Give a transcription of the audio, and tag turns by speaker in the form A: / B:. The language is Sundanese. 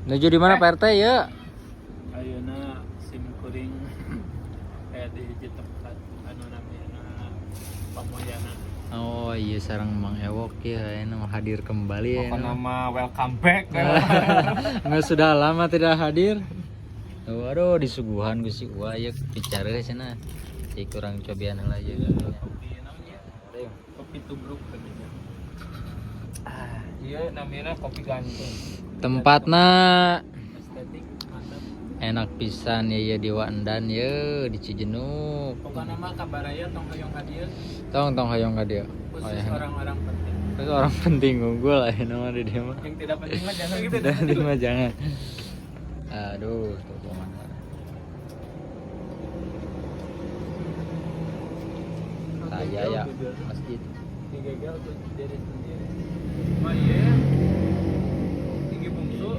A: Nuju di mana Pak RT ya?
B: Ayeuna sim kuring aya di hiji tempat anu namina Pamoyana.
A: Oh iya, sarang Mang Ewok ya, ayeuna hadir kembali ya.
C: Pokoknya nama welcome back.
A: Nggak, sudah lama tidak hadir. Waduh, disuguhan ku si Uwa ya, bicara cenah. Si kurang cobian heula aja.
B: Kopi namanya kopi tubruk katanya.
C: Iya, namanya kopi gantung.
A: Tempatna
B: Estetik mantap.
A: Enak pisan ya, ya di Wandan ya, di Cijenuk.
B: Pokoknya mah kabaraya tong hoyong ka dieu.
A: Tong tong hoyong ka dieu.
B: Khusus
A: Oh, ya.
B: orang-orang penting.
A: Terus orang penting unggul lah ya nama di dia mah.
B: Yang tidak penting mah jangan gitu.
A: Tidak penting mah jangan. Aduh, tuh kemana. Saya ya masjid.
B: Digagal tuh diri sendiri. Mah iya. Tinggi bungsu.